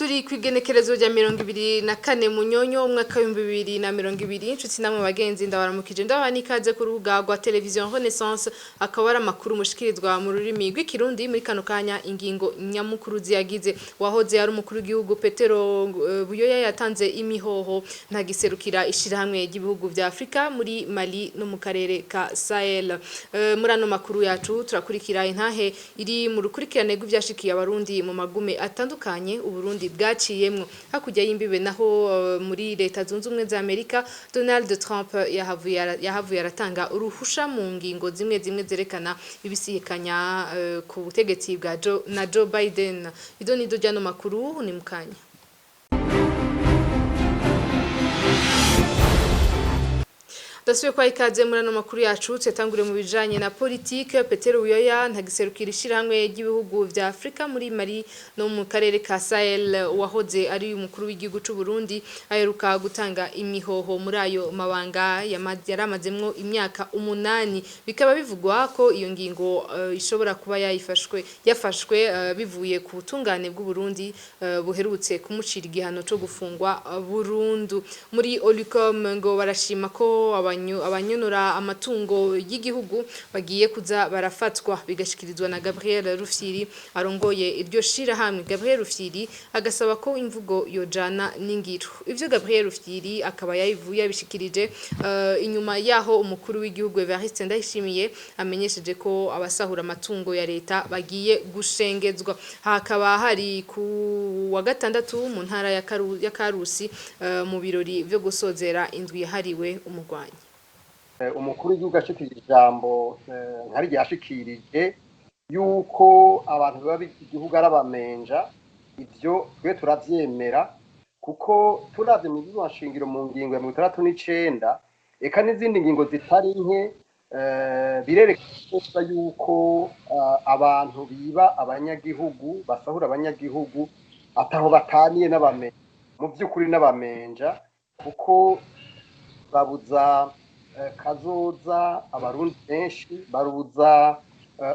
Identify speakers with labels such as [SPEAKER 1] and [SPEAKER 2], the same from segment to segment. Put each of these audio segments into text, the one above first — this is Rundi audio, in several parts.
[SPEAKER 1] Turi kw'igenekerezo rya 24 Munyonyo umwaka w'2020. Inshuti namwe bagenzi, ndabaramukije, ndabaha n'ikaze ku rubuga rwa Television Renaissance. Akaba ari amakuru mushikirizwa mu rurimi rw'Ikirundi. Muri kano kanya, ingingo nyamukuru ziyagize: wahoze ari umukuru w'igihugu Petero Buyoya yatanze imihoho, ntagiserukira ishirahamwe ry'ibihugu vya Afrika muri Mali no mu karere ka Sahel. Muri ano makuru yacu turakurikira intahe iri mu rukurikirane rw'ivyashikiye Abarundi mu magume atandukanye Uburundi bwaciyemwo. Hakurya y'imbibe naho, muri Leta Zunze Ubumwe za Amerika, Donald Trump yahavuye aratanga uruhusha mu ngingo zimwe zimwe zerekana ibisikanya ku butegetsi bwa Joe na Joe Biden. Ido nido ry'ano makuru ni mukanya. Dasubiye kwa ikaze muri ano makuru yacu. Tuyatangure mu bijanye na politike. Petero Buyoya ntagiserukira ishirahamwe ry'ibihugu vya Afrika muri Mali no mu karere ka Sahel. Wahoze ari umukuru w'igihugu c'u Burundi aheruka gutanga imihoho muri ayo mabanga yaramazemwo imyaka 8. Bikaba bivugwa ko iyo ngingo ishobora kuba yayifashwe yafashwe bivuye ku butungane bw'u Burundi buherutse kumucira igihano co gufungwa burundu. Muri Olucom ngo barashima ko abanyonora amatungo y'igihugu bagiye kuza barafatwa, bigashikirizwa na Gabriel Rufyiri arongoye iryo shirahamwe. Gabriel Rufyiri agasaba ko imvugo yojana n'ingiro. Ivyo Gabriel Rufyiri akaba yabivuye yabishikirije inyuma yaho umukuru w'igihugu Evariste Ndayishimiye amenyesheje ko abasahura amatungo ya leta bagiye gushengezwa. Hakaba hari ku wa gatandatu mu ntara ya Karusi, mu birori vyo gusozera indwi yahariwe umugwanyi.
[SPEAKER 2] Umukuru w'igihugu ashikirije ijambo nkari yashikirije yuko abantu baba igihugu ari abamenja, ivyo twe turavyemera, kuko turavye mu bibwa shingiro mu ngingo ya 69 eka n'izindi ngingo zitari nke, birerekana yuko abantu biba abanyagihugu, basahura abanyagihugu, ataho bataniye n'abamenja mu by'ukuri n'abamenja, kuko babuza kazoza Abarundi benshi, baruza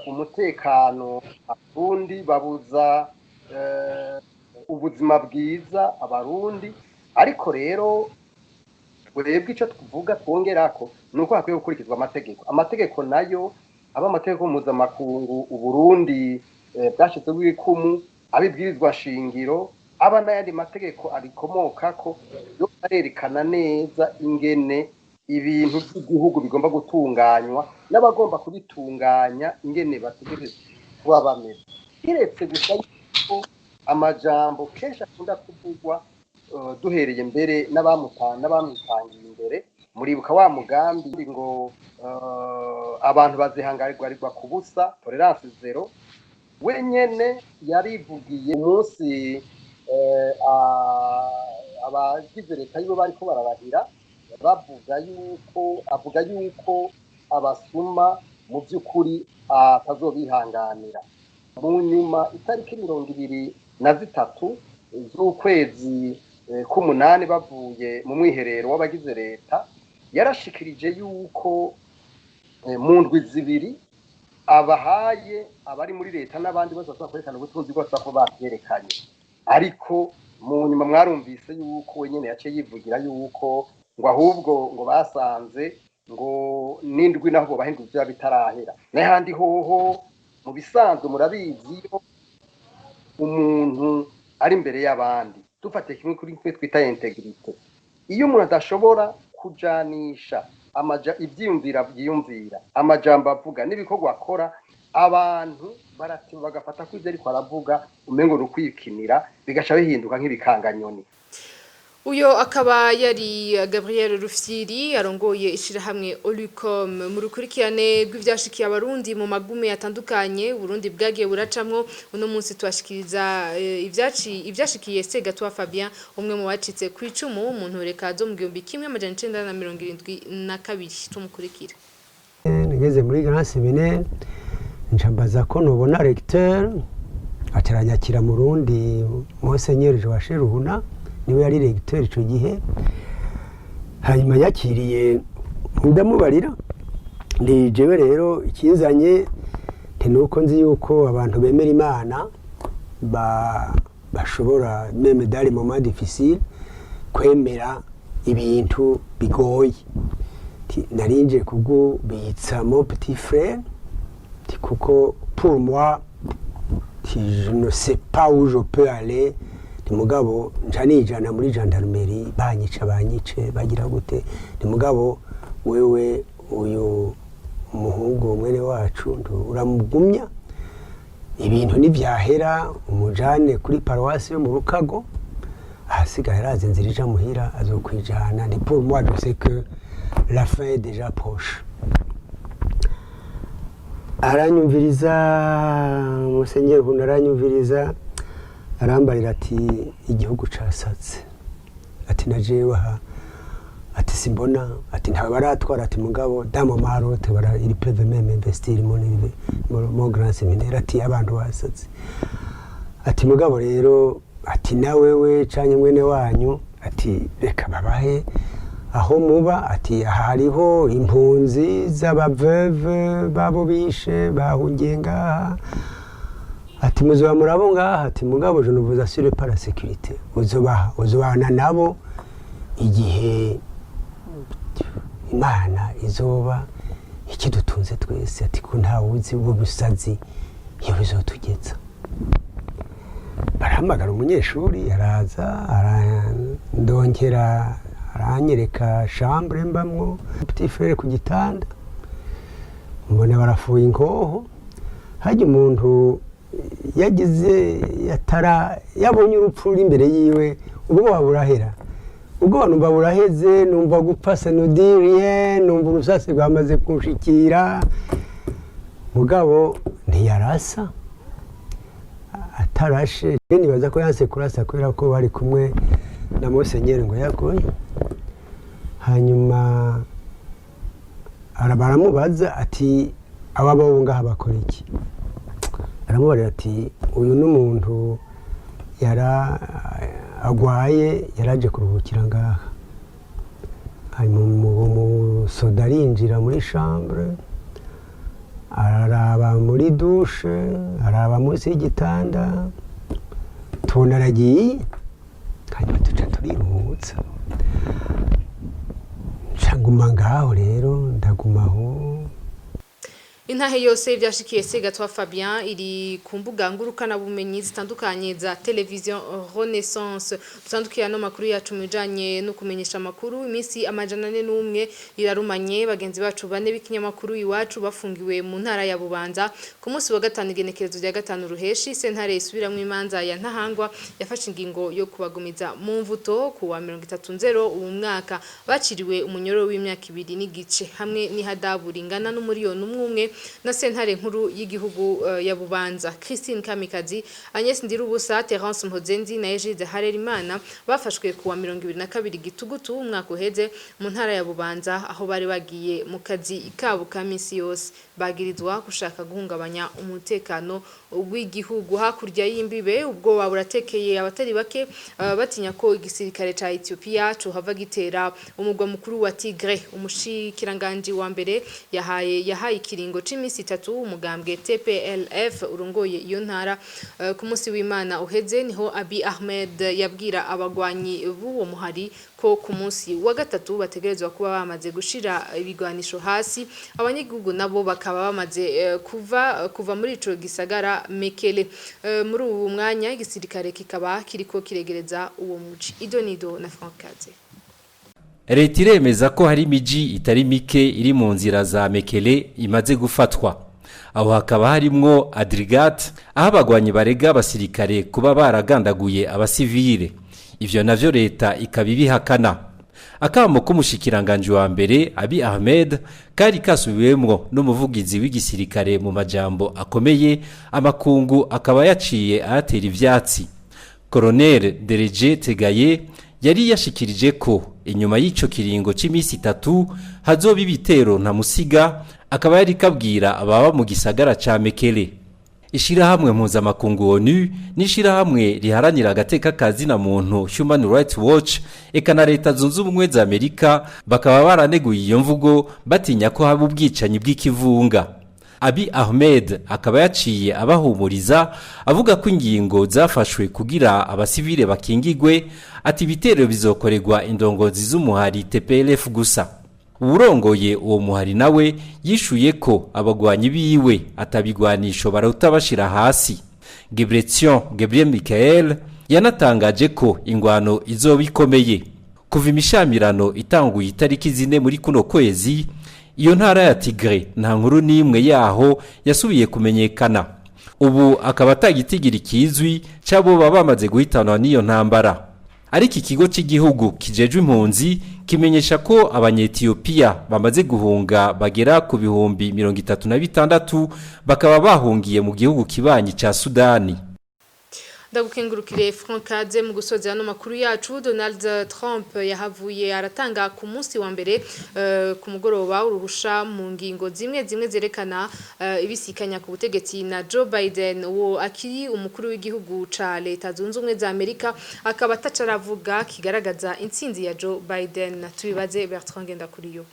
[SPEAKER 2] umutekano Abarundi, babuza ubuzima bwiza Abarundi. Ariko rero twebwe icyo tuvuga twongerako ni uko hakwiye gukurikizwa amategeko. Amategeko nayo aba amategeko mpuzamakungu Uburundi bwashyizeho ikumu, aba ibwirizwa shingiro, aba n'ayandi mategeko arikomokako, yo arerekana neza ingene ibintu by'igihugu bigomba gutunganywa n'abagomba kubitunganya ingene bategerezwa kuba bameze. Kiretse gusa yuko amajambo kenshi akunda kuvugwa, duhereye mbere n'abamwitangiye imbere, muribuka wa mugambi ngo abantu bazihangarirwa ku busa, tolérance zéro. Wenyene yarivugiye umunsi abagize leta yiwe bariko bararahira, bavuga yuko, avuga yuko abasuma mu by'ukuri atazobihanganira. Mu nyuma, itariki 23 z'ukwezi k'umunani, bavuye mu mwiherero w'abagize leta, yarashikirije yuko mu ndwi 2 abahaye abari muri leta n'abandi bose bashobora kwerekana ubutunzi bwose ko babyerekanye. Ariko mu nyuma mwarumvise yuko wenyine yaciye yivugira yuko ngo ahubwo ngo basanze ngo n'indwi naho bobaha indwi vyaba bitarahera. N'ahandi hoho mu bisanzwe murabizi, iyo umuntu ari imbere y'abandi, dufate kimwe kuri kimwe twita intégrité, iyo umuntu adashobora kujanisha amaja ivyiyumvira vyiyumvira, amajambo avuga n'ibikorwa akora, abantu baratima bagafata ko ivyo ariko aravuga umengo ni ukwikinira, bigaca bihinduka nk'ibikanganyoni.
[SPEAKER 1] Uyo akaba yari Gabriel Rufyiri arongoye ishirahamwe Olucom. Mu rukurikirane rw'ivyashikiye Abarundi mu magume atandukanye Burundi bwagiye buracamwo, uno munsi twashikiriza ivyashi ivyashikiye Segatwa Fabien, umwe mu bacitse ku icumu mu ntureka zo mu 1972. Tumukurikira.
[SPEAKER 3] Nageze muri Grand Séminaire, ncambaza ko nubona recteur, acaranyakira mu rundi. Monseigneur Joachim Ruhuna niwe yari recteur ico gihe. Hanyuma yakiriye, ndamubarira ndi jewe rero ikinzanye, nti nuko nzi yuko abantu bemera Imana ba Bashobora même dans les moments difficiles kwemera ibintu bigoye. Ti, narinje kugubitsa mon petit frère, ti, kuko pour moi, ti, je ne sais pas où je peux aller. Ni mugabo nca nijana muri gendarmerie, banyica banyice, bagira gute. Ni mugabo wewe, uyu umuhungu mwene wacu, uramugumya, ibintu nivyahera umujane kuri paruwasi yo mu Rukago, ahasigaye arazi inzira ija muhira, azokwijana. Ni pour moi, je sais que la fin est déjà proche. Aranyumviriza, Musenyeri Huno aranyumviriza, arambarira ati: "Igihugu casatse," ati: "Na jewe aha," ati: "Simbona," ati: "Ntawe baratwara," ati: "Mugabo damo marote bara ils peuvent même investir mon grand séminaire," ati: "Abantu basatse," ati: "Mugabo rero," ati: "na wewe canke mwene wanyu," ati: "reka babahe aho muba," ati: "aha hariho impunzi z'abaveuve babo bishe bahungiye ngaha," ati: "muzoba murabo ngaha," ati: "mugabo je ne vous assure pas la sécurité, uzobaha uzobana nabo igihe Imana izoba ikidutunze twese," ati: "ko ntawuzi ubwo busazi iyo bizotugeza." Barahamagara umunyeshuri, araza, arandongera, aranyereka chambre mbamwo, petit frère ku gitanda, mbona barafuye inkoho. Hajya umuntu yagize yatara yabonye urupfu ruri imbere yiwe, ubwoba burahera. Ubwoba numva buraheze, numva gupfa senudiriye, numva urusasi rwamaze kunshikira. Mugabo ntiyarasa, atarashe. Nibaza ko yanse kurasa kubera ko bari kumwe na Musenyeri ngo yagoye. Hanyuma baramubaza ati: "Aba bo ngaha bakora iki?" Aramubarira ati: "Uyu ni umuntu yara agwaye, yaraje kuruhukira ngaha." Hanyuma umusoda arinjira muri chambre, araraba muri douche, araba munsi y'igitanda, tubona aragiye. Hanyuma tuca turiruhutsa, nca nguma ngaho rero, ndagumaho.
[SPEAKER 1] Intahe yose vyashikiye Segatwa Fabien iri ku mbuga ngurukanabumenyi zitandukanye za Television Renaissance. Dutandukiye ano makuru yacu mu bijanye no kumenyesha amakuru. Iminsi 401 irarumanye bagenzi bacu bane b'ikinyamakuru Iwacu bafungiwe mu ntara ya Bubanza. Ku munsi wa gatanu, igenekerezo rya 5 ruheshi, sentare isubiramwo imanza ya Ntahangwa yafashe ingingo yo kubagumiza mu mvuto. Ku wa 30 nzero uwu mwaka baciriwe umunyoro w'imyaka 2 n'igice hamwe n'ihadabu ringana n'umuriyoni umwe umwe na sentare nkuru y'igihugu ya Bubanza. Christine Kamikazi, Agnes Ndirubusa, Terence Mpozenzi na Egide Harerimana bafashwe ku wa 22 gitugutu umwaka uheze mu ntara ya Bubanza, aho bari bagiye mu kazi kabo ka misi yose. Bagirizwa gushaka guhungabanya umutekano w'igihugu. Hakurya y'imbibe, ubwoba buratekeye abatari bake, batinya ko igisirikare ca Ethiopia cohava gitera umugwa mukuru wa Tigre. Umushikiranganje wa mbere yahaye ikiringo c'imisi 3 umugambwe TPLF urongoye iyo ntara. Ku munsi w'Imana uheze niho Abiy Ahmed yabwira abagwanyi b'uwo muhari ko ku munsi wa gatatu bategerezwa kuba bamaze gushira ibigwanisho hasi, abanyagihugu nabo bakaba bamaze kuva muri ico gisagara Mekele. Muri ubu mwanya igisirikare kikaba kiriko kiregereza uwo muci. Idonido na Frank Kaze.
[SPEAKER 4] Leta iremeza ko hari imiji itari mike iri mu nzira za Mekele imaze gufatwa. Aho hakaba harimwo Adigrat, aho abagwanyi barega abasirikare kuba baragandaguye abasivile. Ivyo navyo leta ikaba ibihakana. Akamo k'umushikiranganje wa mbere Abiy Ahmed kari kasubiwemwo n'umuvugizi w'igisirikare mu majambo akomeye, amakungu akaba yaciye ayatera ivyatsi. Colonel Dereje Tegaye yari yashikirije ko inyuma y'ico kiringo c'imisi 3 hazoba ibitero ntamusiga, akaba yari kabwira ababa mu gisagara ca Mekele. Ishirahamwe mpuzamakungu ONU n'ishirahamwe riharanira agateka kazina muntu Human Rights Watch, eka na Leta Zunze Ubumwe za Amerika, bakaba baraneguye iyo mvugo, batinya ko haba ubwicanyi bw'ikivunga. Abiy Ahmed akaba yaciye abahumuriza avuga ko ingingo zafashwe kugira abasivile bakingigwe, ati ibitero bizokorerwa indongozi z'umuhari TPLF gusa. Uwurongoye uwo muhari nawe yishuye ko abagwanyi biwe atabigwanisho barota bashira hasi. Debretsion Gebremichael yanatangaje ko ingwano izoba ikomeye. Kuva imishamirano itanguye itariki 4 muri kuno kwezi, iyo ntara ya Tigre nta nkuru n'imwe yaho yasubiye kumenyekana. Ubu akaba atagitigiri kizwi c'abo baba bamaze guhitanwa n'iyo ntambara. Ariko ikigo cy'igihugu kijejwe impunzi kimenyesha ko Abanyetiyopiya bamaze guhunga bagera ku 36,000, bakaba bahungiye mu gihugu kibanyi ca Sudani.
[SPEAKER 1] Ndagukengurukire, Frank Kaze. Mu gusoza ano makuru yacu, Donald Trump yahavuye aratanga ku munsi wa mbere ku mugoroba uruhusha mu ngingo zimwe zimwe zerekana ibisikanya ku butegetsi na Joe Biden, uwo akiri umukuru w'igihugu ca Leta Zunze Ubumwe za Amerika, akaba atacaravuga kigaragaza intsinzi ya Joe Biden. Tubibaze Bertrand Ngendakuriyo.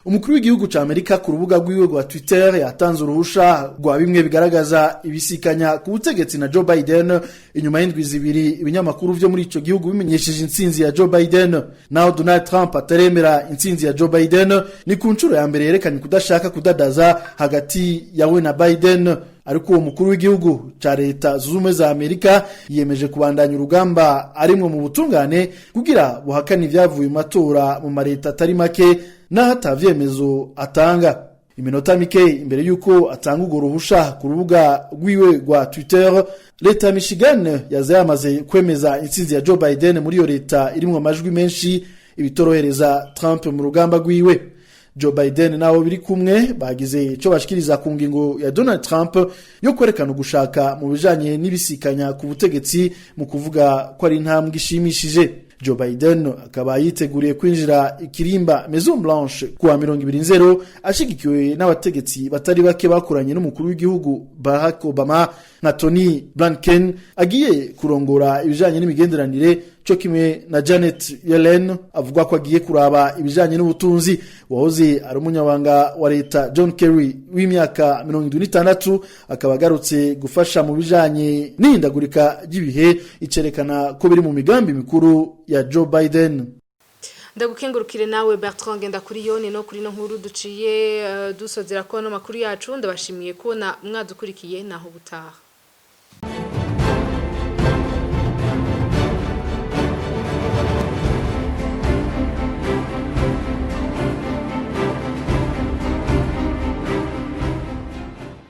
[SPEAKER 5] Umukuru w'igihugu ca Amerika ku rubuga rwiwe rwa Twitter yatanze uruhusha rwa bimwe bigaragaza ibisikanya ku butegetsi na Joe Biden, inyuma y'indwi 2 ibinyamakuru vyo muri ico gihugu bimenyesheje intsinzi ya Joe Biden. Naho Donald Trump ataremera intsinzi ya Joe Biden, ni ku nshuro ya mbere yerekanye kudashaka kudadaza hagati yawe na Biden. Ariko uwo mukuru w'igihugu ca Leta Zunze Ubumwe za Amerika yiyemeje kubandanya urugamba arimwo mu butungane kugira buhakane ivyavuye mu matora mu mareta atari make, naho atavyemezo atanga. Iminota mike imbere y'uko atanga urwo ruhusha ku rubuga rwiwe rwa Twitter, leta ya Michigan yaza yamaze kwemeza intsinzi ya Joe Biden muri iyo leta irimwo amajwi menshi, ibitorohereza Trump mu rugamba rwiwe. Joe Biden nabo biri kumwe bagize ico bashikiriza ku ngingo ya Donald Trump yo kwerekana ugushaka mu bijanye n'ibisikanya ku butegetsi, mu kuvuga ko ari intambwe ishimishije. Joe Biden akaba yiteguriye kwinjira ikirimba Maison Blanche kuwa 20 Nzero, ashigikiwe n'abategetsi batari bake bakoranye n'umukuru w'igihugu Barack Obama, nka Tony Blinken agiye kurongora ibijanye n'imigenderanire, cyo kimwe na Janet Yellen avuga ko agiye kuraba ibijanye n'ubutunzi. Wahoze ari umunyabanga wa leta John Kerry w'imyaka 76 akaba agarutse gufasha mu bijanye n'ihindagurika ry'ibihe, icerekana ko biri mu migambi mikuru ya Joe Biden.
[SPEAKER 1] Ndagukengurukire nawe, Bertrand Ngendakuriyo. Ni no kuri no nkuru duciye dusozera ko no makuru yacu. Ndabashimiye kubona mwadukurikiye. Naho butaha.